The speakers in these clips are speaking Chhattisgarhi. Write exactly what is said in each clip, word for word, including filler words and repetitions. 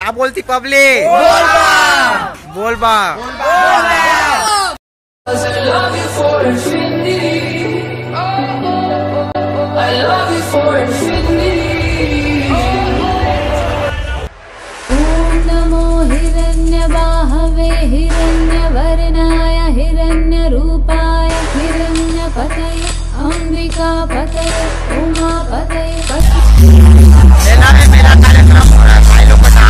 अब बोलती पब्लिक, बोल बा। बोल बा। I love you for infinity. I love you for infinity. ॐ नमो हिरण्यबाहवे हिरण्यवर्णाय हिरण्यरूपाय हिरण्यपतये अम्बिकापतये उमापतये पशु मेला में मेला कार्यक्रम हो रहा है भाई लोग, बता।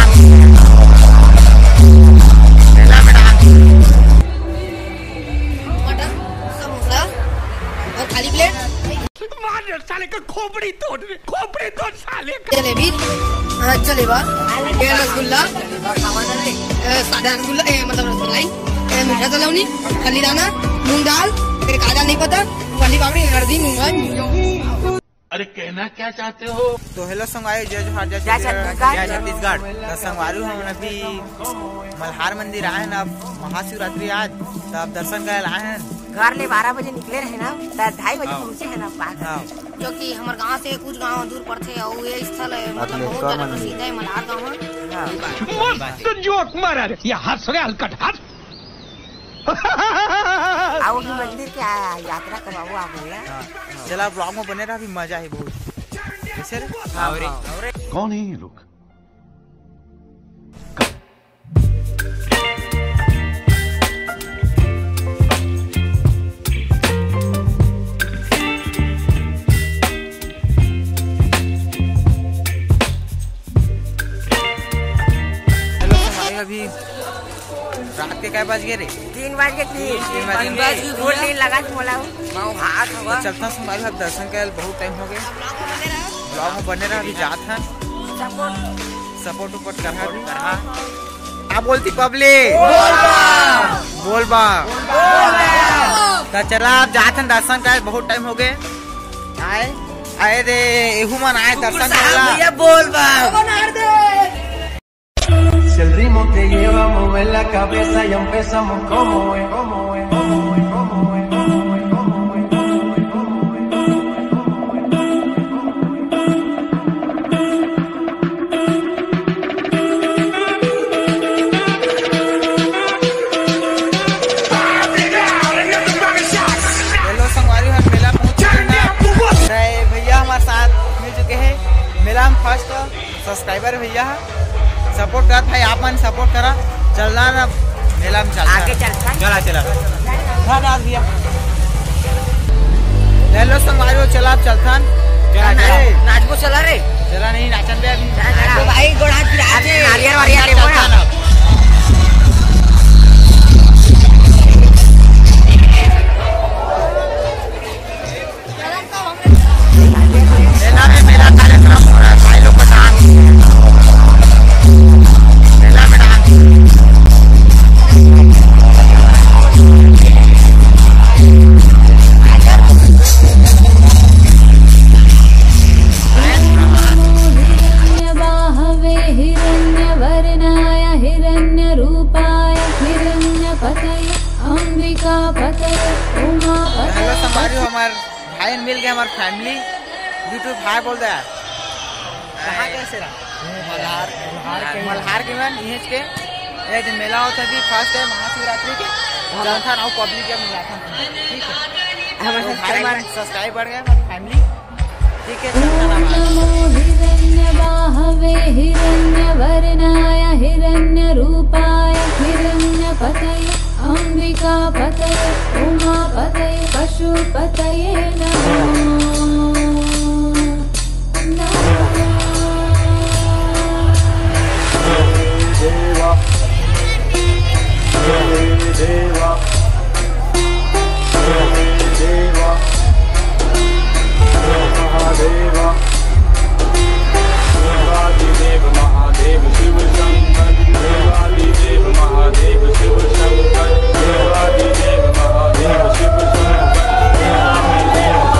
मेला में डांस। मटन, समोसा और खाली प्लेट। मार दे साले का खोपड़ी तोड़ दे, खोपड़ी तोड़ साले का। जलेबी, अ, जलेबा, ये रसगुल्ला, अ, सादा रसगुल्ला, ए, मतलब रसमलाई, ए, मीठा सलौनी, खल्ली दाना, मूंग दाल, फिर का दाल नहीं पता, पल्ली पापड़ी, हल्दी, मूंग दाल। अरे कहना क्या चाहते हो? तो हेलो संगवारी, जय जोहार, जय जय छत्तीसगढ़। छत्तीसगढ़। जय छत्तीसगढ़। तो संगवारी, हमन अभी मल्हार मंदिर आए हैं ना, महाशिवरात्रि आज, तो आप दर्शन करे आए हैं। घर ले बारह बजे निकले रहे ना, तो ढाई बजे हाँ। पहुँचे हैं ना पास। हाँ। जो कि हमर गांव से कुछ गांव दूर पड़थे, और ये स्थल है, मतलब, बहुत ज्यादा प्रसिद्ध है मल्हार गांव है। हाँ। मस्त जोक मारा रे, ये हंस रे हलकट हंस। आओ भी मंदिर के आ-, यात्रा करवाओ आप भैया। हाँ, हाँ। चला, ब्लॉग में बने रहा, अभी मजा है बहुत। कैसे रे? हाँ, हाँ। कौन है ये लोग? हेलो, संगवारी, अभी रात के काय बज गए रे? तीन बज के तीन। तीन बज तीन गए। बज के फुल नींद लगा के बोला हूँ। माँ भात होगा। तो चलता संगवारी, अब दर्शन करे बहुत टाइम हो गए। ब्लॉग में बने रहा, अभी जात है। सपोर्ट। सपोर्ट उपॉर्ट करहा भी। करहा। आप बोलती पब्लिक। बोल बा। बोल बा। तो चला, आप जात हन दर्शन करे, बहुत टाइम हो गए। आए, आए रे, एहू मन आए दर्शन साहब करेला। भैया बोल बा। Si el ritmo te lleva a mover la cabeza y empezamos como es, como es, como es, como es, como es, como es, como es, como es, como es, como es, como es. Hello संगवारी, हम मेला पहुंच चुके हैं। अरे भैया हमारे साथ मिल चुके हैं मेला में फर्स्ट सब्सक्राइबर भैया है। सपोर्ट करत भाई, आप मन सपोर्ट करा। चलना ना मेला में चलता आगे है। चलता है। चला, चला। हाँ, डाल दिया। हेलो संगवारी, चला आप चलथन। चला, चला। ए, नाचबो चला रे। चला नहीं, नाचन बे अभी। चला, चला। तो भाई, गोड़ हाथ गिरा के। नारियल वारियल लेबो ना। चलथन अब। मेला में मेला कार्यक्रम हो रहा है भाई लोग, बता। मेला में डांस। हिरण्यबाहवे हिरण्यवर्णाय हिरण्यरूपाय हिरण्यपतये अम्बिकापतये उमापतये। हेलो संगवारी, हमार भाई मिल गए, हमार फैमिली, YouTube हाय बोल दे यार। कहाँ के से रहा? मल्हार। मल्हार के। मल्हार के मन, इहें के। ए दिन मेला होता भी फर्स्ट है महाशिवरात्रि के। हाँ। जनता नाउ पब्लिक जब मिला था। ठीक है। हमारे तो भाई सब्सक्राइबर। हमारे सब्सक्राइबर बढ़ गए, हमारी फैमिली। ठीक है, चलता रहा। नमो हिरण्यबाहवे हिरण्यवर्णाय हिरण्यरूपाय हिरण्यपतये अम्बिकापतये उमापतये पशुपतये नमो। नमो। देवा, देवा, देवा, महादेवा। देवादिदेव महादेव शिव शंकर, देवादिदेव महादेव शिव शंकर, देवादिदेव महादेव शिव शंकर, देवादिदेव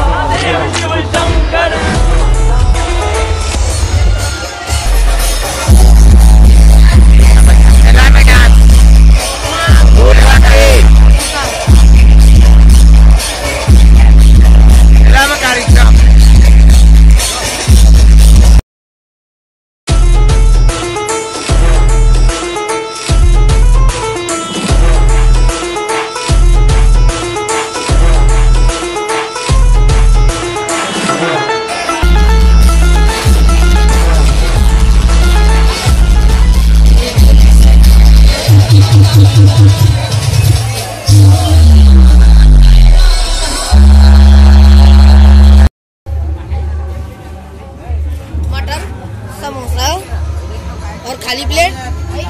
प्लेट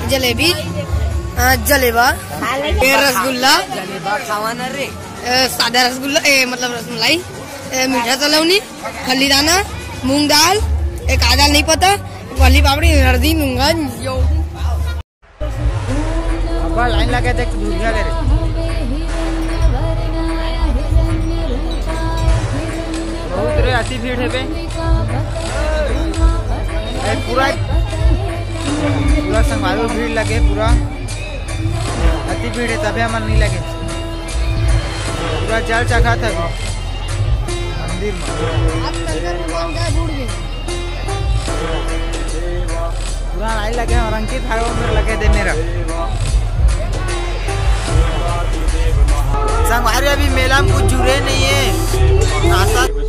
जलेबी, अ, जलेबा, ये रसगुल्ला, जलेबा खावा ना रे। अ, सादा रसगुल्ला, ए, मतलब रसमलाई, ए, मीठा सलौनी, खल्ली दाना, मूंग दाल, एक आधा नहीं पता, पल्ली पापड़ी, हरदी, नूंगा, यो। अब्बा लाइन लगे देख, दूरिया ले रे। बहुत रे, अति भीड़ है बे। ए, पूरा, पूरा संगवारी भीड़ लगे, पूरा अति भीड़ है, तबे हमन नहीं लगे। पूरा जल चघात है मंदिर में। पूरा लाइन लगे हैं और अंकित हर वो मेरे लगे दे मेरा। संगवारी अभी मेला में कुछ जुड़े नहीं है। नासा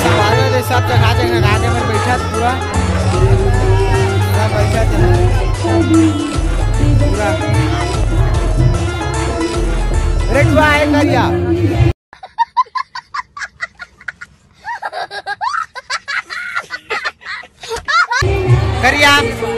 संगवारी वाले सब जगह, जगह आगे में बैठा था पूरा। पूरा बैठा था ना। पूरा। अरे, तू आए करिया। करिया।